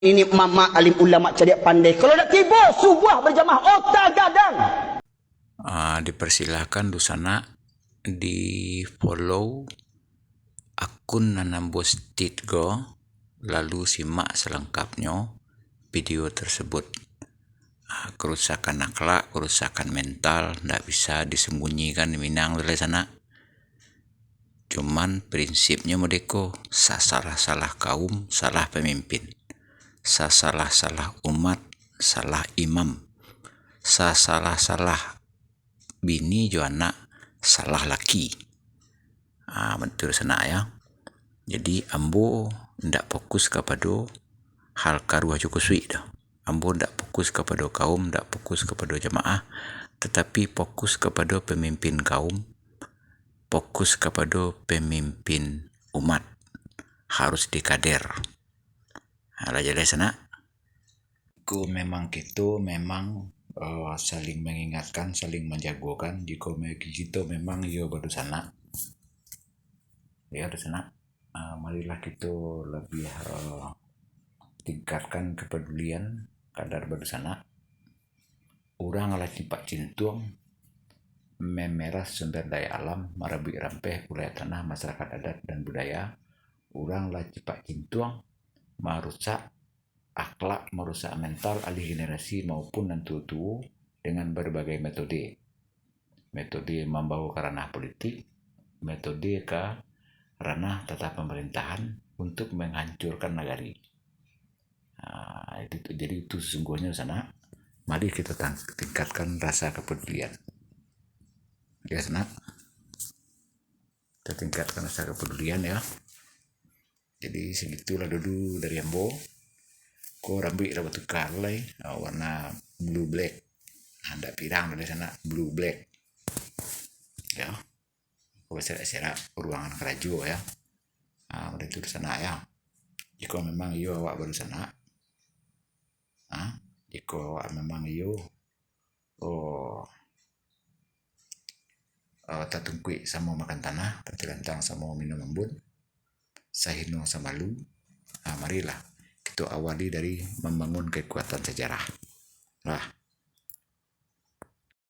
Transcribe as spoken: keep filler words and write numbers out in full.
Ini mamak alim ulama cadiak pandai. Kalau nak tibo subuah berjamaah, otak gadang. Ah, dipersilahkan dunsanak di-follow akun nan ambo state ko, lalu simak selengkapnyo video tersebut. Ah, kerusakan akhlak, kerusakan mental ndak bisa disembunyikan di Minang tu lai sanak. Cuman prinsipnyo modeko, sasalah-salah kaum, salah pemimpin. Sasalah-salah umat, salah imam. Sasalah-salah bini jo anak, salah laki. Ah, batua sanak yo. Jadi, ambo ndak fokus kapado hal karuah jo kusuik doh. Ambo ndak fokus kapado kaum, ndak fokus kapado jamaah, tatapi fokus kapado pemimpin kaum, fokus kapado pemimpin umat. Harus dikader. Alah jaleh sanak. Ko memang kito memang, eh, saling mengingatkan, saling menjagokan. Jiko me-, kito memang iyo badunsanak. Yo, dunsanak. Ah, marilah kito labiah, eh, tingkatkan kepedulian kadar badunsanak. Urang lah cipak cintuang memeras sumber daya alam, marabuik rampeh wilayah tanah, masyarakat adat dan budaya. Urang lah cipak cintuang marusak akhlak, marusak mental alih generasi maupun nan tuo-tuo dengan berbagai metode. Metode mambawa ka ranah politik, metode ka ranah tata pemerintahan untuk menghancurkan nagari. Ah, itu, itu, jadi itu sesungguhnya sanak, mari kita tang-, tingkatkan rasa kepedulian. Ya, sanak. Kita tingkatkan rasa kepedulian, ya. Jadi, segitulah dulu dari ambo. Ko rambuik lah batuka lai, ah, warna blue black. Ah, ndak pirang dari sanak, blue black. Ya. Ko baserak-serak ruangan karajo, ya. Ah, baitu sanak, ya. Jiko memang iyo awak badunsanak, ah, jiko awak memang iyo, oh, eh, tatungkuik samo makan tanah, tatilantang samo minum ambun, sahino samalu, ah, marilah kito awali dari mambangun kekuatan sejarah. Lah,